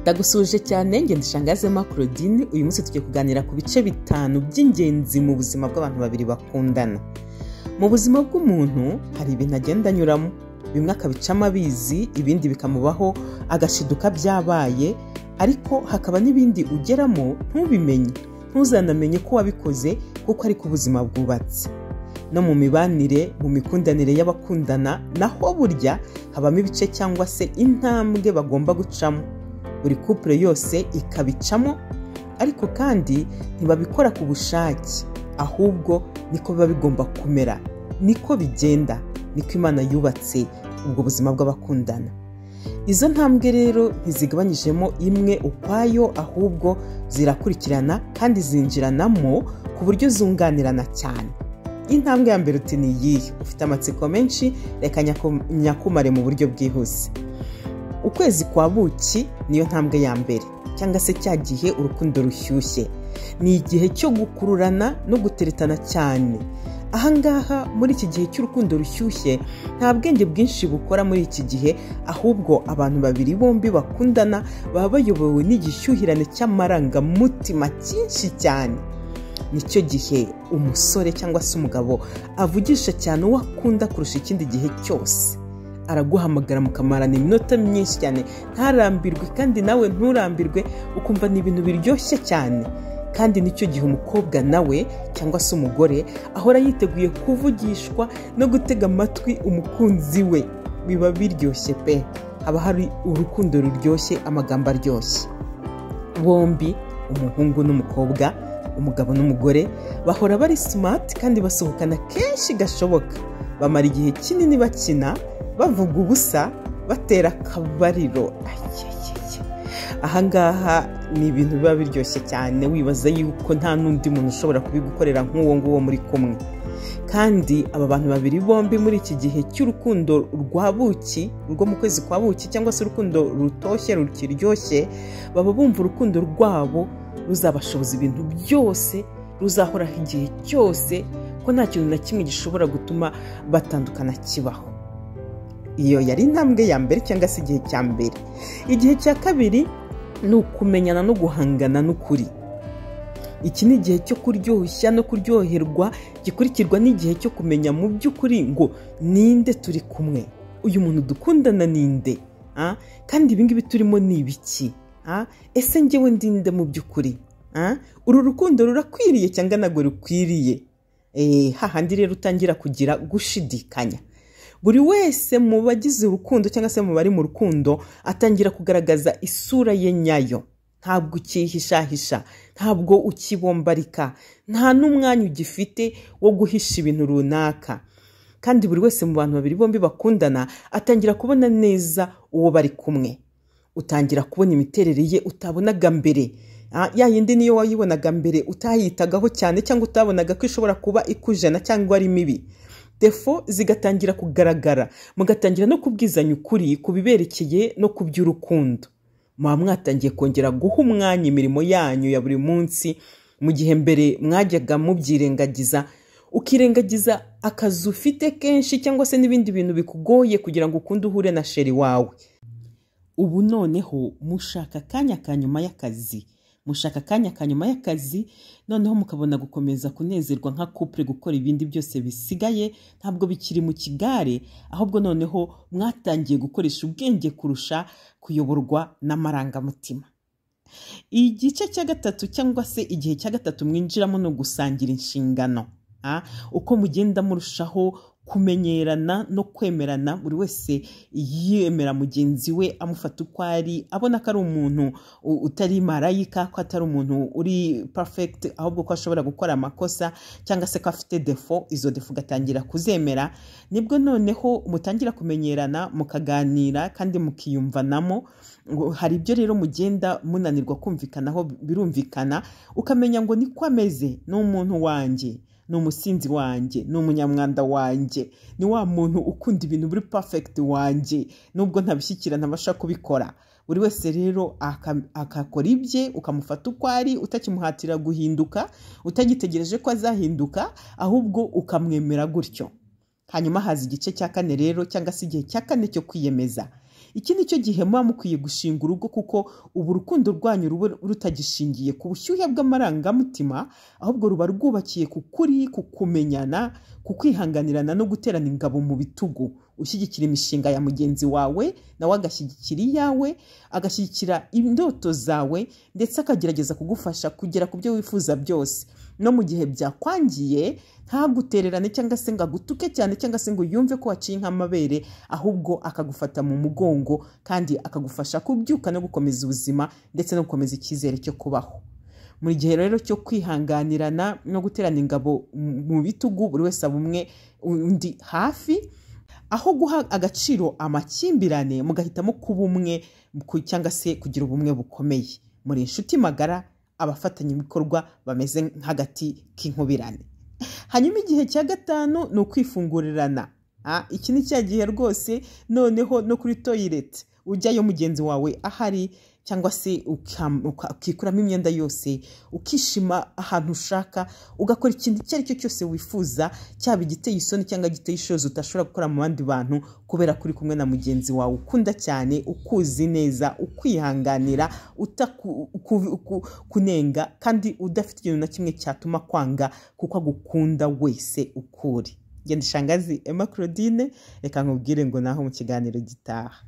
Ndagusuje cyane, ngenda Ishangazema Claudine. Uyu munsi tugiye kuganira ku bice bitanu by'ingenzi mu buzima bw'abantu babiri bakundana. Mu buzima bw'umuntu hari ibintu agenda anyuramo, bimwe akabicamo abizi, ibindi bikamubaho agashiduka byabaye, ariko hakaba n'ibindi ugeramo ntubimenye, ntuzanamenye ko wabikoze, kuko ariko ubuzima bwubatse. No mu mibanire, mu mikundanire y'abakundana, naho burya habamo ibice cyangwa se intambwe bagomba gucamo, buri couple yose ikabicamo, ariko kandi ntibabikora ku bushake, ahubwo niko biba bigomba kumera, niko bigenda, niko Imana yubatse ubwo buzima bw'abakundana. Izo ntambwe rero ntizigabanyijemo imwe ukwayo, ahubwo zirakurikirana kandi zinjiranamo ku buryo zunganirana cyane. Intambwe ya mbere uti ni iyihe? Ufite amatsiko menshi, reka nyakumare mu buryo bwihuse. Ukwezi kwa buki niyo ntambwe ya mbere, cyangwa se cya gihe urukundo rushyushye. Ni igihe cyo gukururana no guteretana cyane. Ahangaha muri iki gihe cy'urukundo rushyushye nta bwenge bwinshi bukora muri iki gihe, ahubwo abantu babiri bombi bakundana baba bayobowe n'igishyuhirane cy'amarangamutima cyinshi cyane. Nicyo gihe umusore cyangwa se umugabo avugisha cyane uwo akunda kurusha ikindi gihe cyose. Araguhamagara mukamarana iminota myinshi cyane, ntarambirwe kandi nawe nturambirwe, ukumva ni ibintu biryoshye cyane. Kandi nicyo gihe umukobwa nawe cyangwa se umugore ahora yiteguye kuvugishwa no gutega amatwi umukunzi we. Biba biryoshye pe, haba hari urukundo ruryoshye, amagambo aryoshye. Bombi, umuhungu n'umukobwa, umugabo n'umugore, bahora bari smart kandi basohokana kenshi gashoboka. Bamara igihe kinini bakina, bavuga ubusa, batera akabariro. Ahangaha ni ibintu biba biryoshye cyane, wibaza yuko nta n'undi muntu ushobora kubigukorera nk'uwo nguwo muri kumwe. Kandi aba bantu babiri bombi muri iki gihe cy'urukundo rwa buki, rwo mu kwezi kwa buki, cyangwa se urukundo rutoshye rukiryoshye, baba bumva urukundo rwabo ruzabashoboza ibintu byose, ruzahoraho igihe cyose, ko nta kintu na kimwe gishobora gutuma batandukana kibaho. Iyo yari intambwe ya mbere cyangwa se igihe cya mbere. Igihe cya kabiri ni ukumenyana no guhangana n'ukuri. Iki ni igihe cyo kuryoshya no kuryoherwa, gikurikirwa n'igihe cyo kumenya mu by'ukuri ngo ninde turi kumwe, uyu muntu dukundana ninde, kandi ibingibi turimo ni ibiki, ese njyewe ndinde mu by'ukuri, uru rukundo rurakwiriye cyangwa ntabwo rukwiriye. Hahandi rero utangira kugira gushidikanya. Buri wese mu bagize urukundo cyangwa se mu bari mu rukundo atangira kugaragaza isura ye nyayo. Ntabwo ukihishahisha, ntabwo ukibombarika, nta n'umwanya ugifite wo guhisha ibintu runaka. Kandi buri wese mu bantu babiri bombi bakundana atangira kubona neza uwo bari kumwe. Utangira kubona imiterere ye utabonaga mbere. Ya yindi niyo wayibonaga mbere utayitagaho cyane, cyangwa utabonaga ko ishobora kuba ikujana cyangwa ari mibi. Defo zigatangira kugaragara, mugatangira no kubwizanya ukuri ku biberekeye no ku by'urukundo. Muba mwatangiye kongera guha umwanya imirimo yanyu ya buri munsi, mu gihe mbere mwajyaga mubyirengagiza, ukirengagiza akazi ufite kenshi cyangwa se n'ibindi bintu bikugoye kugira ngo ukunde uhure na sheri wawe. Ubu noneho mushaka akanya ka nyuma y'akazi, mushaka akanya ka nyuma y'akazi, noneho mukabona gukomeza kunezerwa nka couple, gukora ibindi byose bisigaye ntabwo bikiri mu kigare, ahubwo noneho mwatangiye gukoresha ubwenge kurusha kuyoborwa n'amarangamutima. Igice cya gatatu cyangwa se igihe cya gatatu mwinjiramo ni ugusangira inshingano. Uko mugenda murushaho kumenyerana no kwemerana, buri wese yemera mugenzi we, amufata uko ari, abona ko ari umuntu utari marayika, ko atari umuntu uri perfect, ahubwo ko ashobora gukora amakosa cyangwa se ko afite defo, izo defo ugatangira kuzemera. Nibwo noneho mutangira kumenyerana, mukaganira kandi mukiyumvanamo. Hari ibyo rero mugenda munanirwa kumvikanaho, birumvikana, ukamenya ngo niko ameze, ni umuntu wanjye, ni umusinzi wanjye, ni umunyamwanda wanjye, ni wa muntu ukunda ibintu biri perfect wanjye, nubwo ntabishyikira ntabasha kubikora. Buri wese rero akakora ibye, ukamufata uko ari, utakimuhatira guhinduka, utagitegereje ko azahinduka, ahubwo ukamwemera gutyo. Hanyuma haza igice cya kane rero, cyangwa se igihe cya kane cyo kwiyemeza. Iki ni cyo gihe muba mukwiye gushinga urugo, kuko ubu urukundo rwanyu ruba rutagishingiye ku bushyuhe bw'amarangamutima, ahubwo ruba rwubakiye ku kuri, ku kumenyana, ku kwihanganirana no guterana ingabo mu bitugu. Ushyigikira imishinga ya mugenzi wawe, nawe agashyigikira iyawe, agashyigikira indoto zawe, ndetse akagerageza kugufasha kugera ku byo wifuza byose. No mu gihe byakwangiye, ntagutererane cyangwa se ngo agutuke cyane cyangwa se ngo yumve ko waciye nk'amabere, ahubwo akagufata mu mugongo kandi akagufasha kubyuka no gukomeza ubuzima ndetse no gukomeza icyizere cyo kubaho. Mu gihe rero cyo kwihanganirana no guterana ingabo mu bitugu, buri wese aba umwe undi hafi, aho guha agaciro amakimbirane mugahitamo kuba umwe cyangwa se kugira ubumwe bukomeye. Muri inshuti magara, abafatanyabikorwa bameze nk'agati k'inkubirane. Hanyuma igihe cya gatanu ni ukwifungurirana. Iki ni cya gihe rwose noneho no kuri toilet ujyayo mugenzi wawe ahari, cyangwa se ukikuramo imyenda yose, ukishima ahantu ushaka, ugakora ikintu icyo ari cyo cyose wifuza, cyaba igiteye isoni cyangwa igiteye ishozi udashobora gukora mu bandi bantu, kubera ko uri kumwe na mugenzi wawe ukunda cyane, ukuzi neza, ukwihanganira, utakunenga, kandi udafite ikintu na kimwe cyatuma kwanga, kuko agukunda wese ukuri. Genda Shangazi Emma Claudine, reka nkubwire ngo naho mu kiganiro gitaha.